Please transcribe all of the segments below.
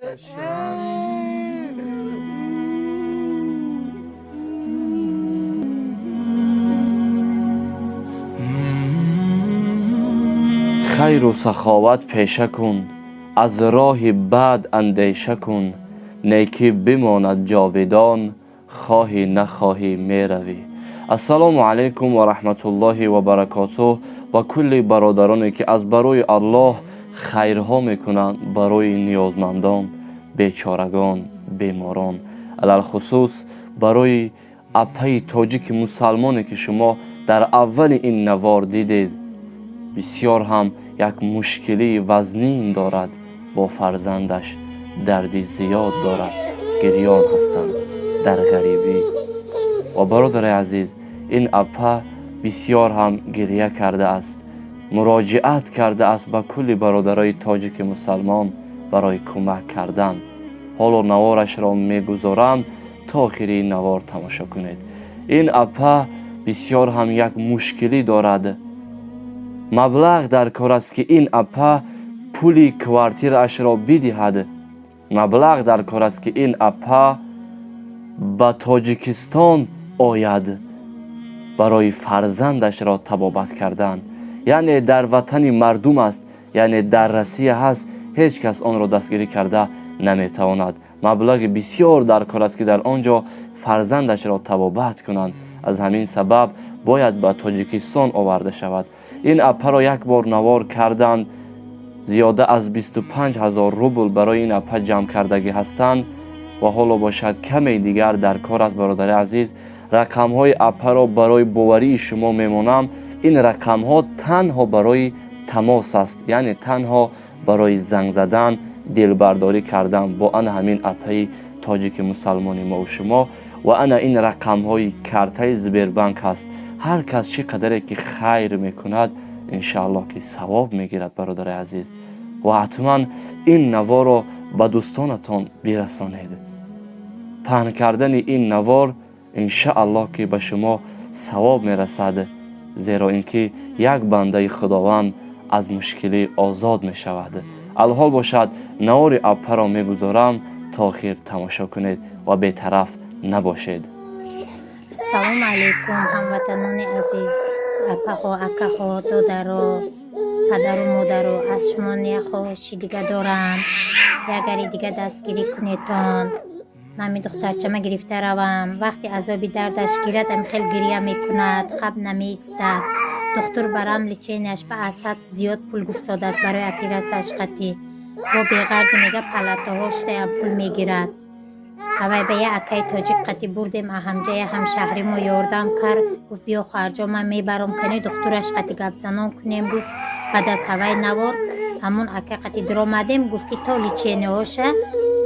Хайру саховат пеша кун, аз роҳи бад андеша кун, некӣ бимонад ҷовидон, хоҳӣ нахоҳӣ меравӣ. Ассалому алайкум ва раҳматуллоҳи ва баракотуҳ ба кулли бародароне, ки аз барои Аллоҳ хайрҳо мекунанд барои ниёзмандон, бечорагон, беморон, алалхусус барои апаи тоҷики мусалмоне, ки шумо дар аввали ин навор дидед, бисёр ҳам як мушкилии вазнин дорад, бо фарзандаш дарди зиёд дорад, гирён ҳастанд дар ғарибӣ. Ва бародари азиз, ин апа бисёр ҳам гиря кардааст, муроҷиат кардааст ба кулли бародарои тоҷики мусалмон барои кӯмак кардан. Ҳоло наворашро мегузорам, то охири навор тамошо кунед. Ин апа бисёр ҳам як мушкилӣ дорад. Маблағ дар кор аст, ки ин апа пули квартираашро бидиҳад. Маблағ дар кор аст, ки ин апа ба Тоҷикистон ояд барои фарзандашро табобат кардан. Яъне дар ватани мардум аст, яъне дар Россия ҳаст, ҳеҷ кас онро дастгирӣ карда наметавонад. Маблағи бисёр дар кор аст, ки дар он ҷо фарзандашро табобат кунанд. Аз ҳамин сабаб бояд ба Тоҷикистон оварда шавад. Ин апаро як бор навор карданд, зиёда аз 25 000 рубл барои ин апа ҷамъ кардагӣ ҳастанд ва ҳоло бошад каме дигар дар кор аст. Бародари азиз, рақамҳои апаро барои боварии шумо мемонам. Ин рақамҳо танҳо барои тамос аст, яъне танҳо барои занг задан, дилбардорӣ кардан бо ана ҳамин апаи тоҷики мусалмони мову шумо. Ва ана ин рақамҳои картаи Сбербанк ҳаст. Ҳар кас чӣ қадаре ки хайр мекунад, иншааллоҳ ки савоб мегирад, бародари азиз. Ва ҳатман ин наворро ба дӯстонатон бирасонед. Паҳн кардани ин навор иншааллоҳ ки ба шумо савоб мерасад, зеро ин ки як бандаи Худованд аз мушкилӣ озод мешавад. Алҳол бошад, навори апаро мегузорам, то охир тамошо кунед ва бетараф набошед. Салому алайкум, ҳамватанони азиз, апаҳо, акаҳо, додаро, падару модаро. Аз шумо як хоҳиши дига дорам: ягари дига дастгирӣ кунедтон, ман ми духтарчама гирифта равам. Вақти азоби дардаш гирад, ами хел гиря мекунад, хаб намеистад. Духтур барам лечения ш ба аз ҳад зиёд пул гуфтодааст барои оператсияш қатӣ. Бо беғарзи мега палатаҳо шудаям пул мегирад. Авай ба я акаи тоҷик қатӣ бурдем, аҳамҷая ҳамшаҳримо ёрдам кард, гуфт: «Биё, хоҳарҷон, ман мебарам, кани духтураш қатӣ гапзанон кунем», гуфт. Баъд аз ҳавай навор ҳамун ака қатӣ дуромадем, гуфт, ки то лечения ҳоша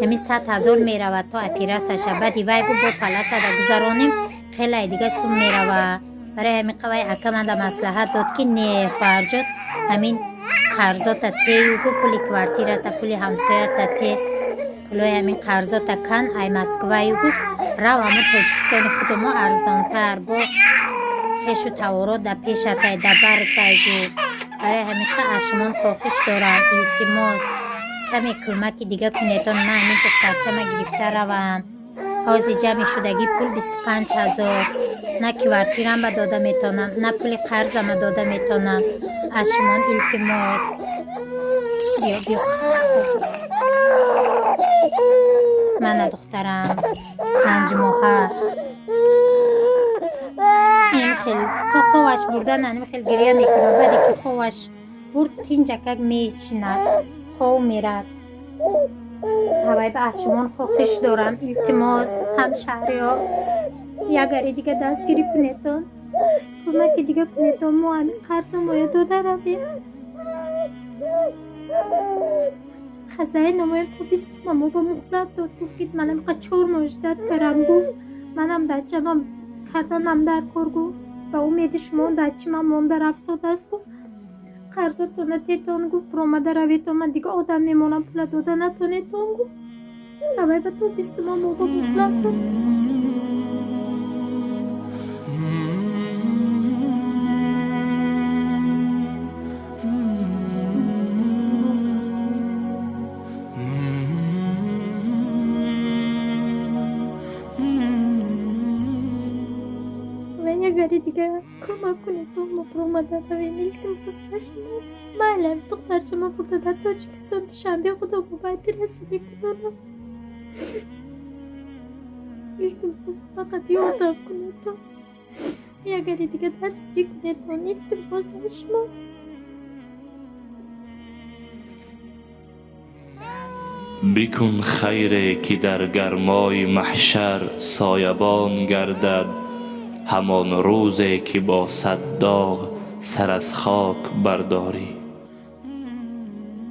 ҳамин 100 000 меравад, то оператсияша. Баъди вай гуфт, бо палатада гузаронем, хелай дига сум меравад. Барои ҳамин қавай ака манда маслиҳат дод, ки не, хоҳарҷон, ҳамин қарзота тею, гуфт, пули квартирата, пули ҳамсоята те, пулои ҳамин қарзота кан, ай Москваю, гуфт, рав ҳамун Тоҷикистони худумо арзонтар, бо хешу таворот да пешатай, да бартай, гуфт. Барои ҳамин қа аз шумон хоҳиш дорам, илтимос, каме кӯмаки дига кунедон, ман ҳамин духтарчама гирифта равам. Ҳозир ҷамъи шудагӣ пул 25 000, на квартирама дода метавонам, на пули қарзама дода метавонам. Аз шумон илтимос. Биё, биё, мана духтарам 5 моҳа. Хел то ховаш бурдан аним хел гиря мекунад. Баъде ки ховаш бурд, тинҷакак мешинад, хов мерад. Ҳавай ба аз шумон хоҳиш дорам, илтимос, ҳамшаҳриҳо, ягари дига дастгирӣ кунедон, кӯмаки дига кунедон, мо ҳамин қарзумоя дода равем. Хазаи номоям то бистума мо ба муҳлат дод, гуфт, ки манам қа 4 моҳ ждать карам, гуфт, манам дачамам карданам дар кор, гуфт, ба умеди шумо дачимам монда рафсодааст, гуфт, қарзотона тетон, гуфт, ромада раветон, ман дига одам мемонам, пула дода натонетон, гуфт. Авай ба то бистума мо ба муҳлат дод. Ягари дига кӯмак кунед, мо буромада равем, илтимос аз шумо. Майли, духтарчама бурда дар Тоҷикистон, Душанбе, худо бобай бирасиди кунонам. Илтимос, фақат ёрдам кунедон, ягари дига дастгирӣ кунедон, илтимос аз шумо. Бикун хайре, ки дар гармои маҳшар соябон гардад, ҳамон рӯзе ки бо сад доғ сар аз хок бардорӣ.